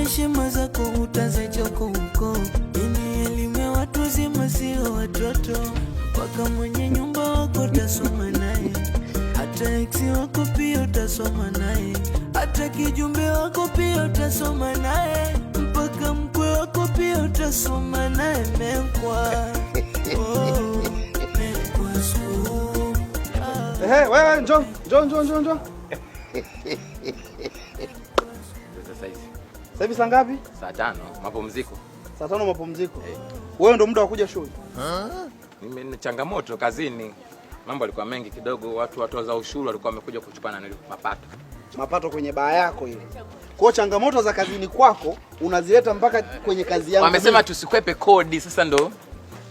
Heshima zako utazacha huko huko. Ini elimu ya watu wazima, sio watoto. Mpaka mwenye nyumba wako utasoma naye, hata ex wako pia utasoma naye, hata kijumbe wako pia utasoma naye, mpaka mkwe wako pia utasoma naye. Mekwa oh, Mekwa school. Ah. Ehe, wewe njoo, njoo, njoo, njoo, njoo. Sasa hizi Sasa hivi saa ngapi? Saa 5 mapumziko. Saa 5 mapumziko. Wewe ndo muda wa kuja shule. Mimi ni changamoto kazini, mambo yalikuwa mengi kidogo, watu watoza ushuru walikuwa wamekuja kuchukua na mapato. Mapato kwenye baa yako ile. Kwa hiyo changamoto za kazini kwako unazileta mpaka kwenye kazi yangu. Wamesema tusikwepe kodi, sasa ndo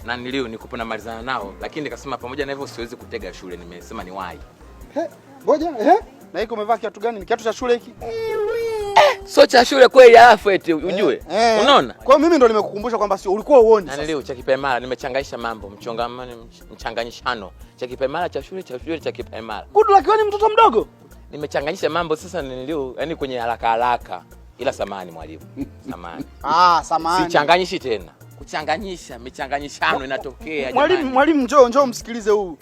na nilio nikupo namalizana nao, lakini nikasema pamoja na hivyo siwezi kutega shule, nimesema ni wahi. He, ngoja, ehe. Na hiki umevaa kiatu gani? Ni kiatu cha shule hiki? Sio cha shule kweli, alafu eti ujue. Eh. Unaona? Kwa hiyo mimi ndo nimekukumbusha kwamba sio ulikuwa uone Na sasa. nilio cha kipaimara nimechanganisha mambo, mchongamano, mchanganyishano. Cha kipaimara cha shule, cha shule cha kipaimara. Good luck, wewe ni mtoto mdogo. Nimechanganyisha mambo sasa nilio, yani kwenye haraka haraka. Ila samahani mwalimu. Samahani. Ah, samahani. Sichanganyishi tena. Kuchanganyisha, michanganyishano inatokea Mwalimu, jamani. mwalimu njoo, njoo msikilize huyu.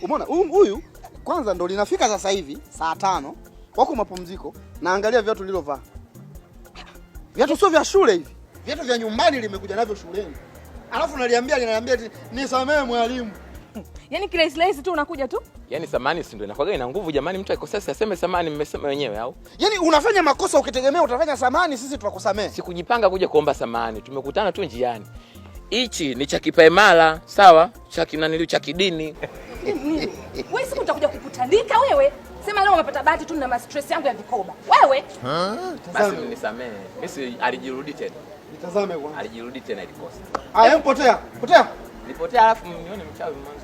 Umeona huyu kwanza ndo linafika sasa hivi saa 5 wako mapumziko, na angalia viatu lilovaa. Viatu sio vya shule hivi. Viatu vya nyumbani limekuja navyo shuleni. Alafu naliambia linaniambia eti nisamee mwalimu. Yaani kirahisi rahisi tu unakuja tu. Yaani samani si ndio inakuwa ina nguvu jamani, mtu akikosea si aseme samani, mmesema wenyewe au? Yaani unafanya makosa ukitegemea utafanya samani sisi tutakusamea. Sikujipanga kuja kuomba samani, tumekutana tu njiani. Hichi ni cha kipaimara, sawa? Cha kinaniliu cha kidini. Nini? Wewe siku nitakuja kukutandika wewe. Sema leo umepata bahati tu na stress yangu ya vikoba. Wewe? Basi mnisamee. Mimi si alijirudi tena. Nitazame kwanza. Alijirudi tena ilikosa. Ah, hebu potea. Potea. Nilipotea alafu mnione mchawi mwanzo.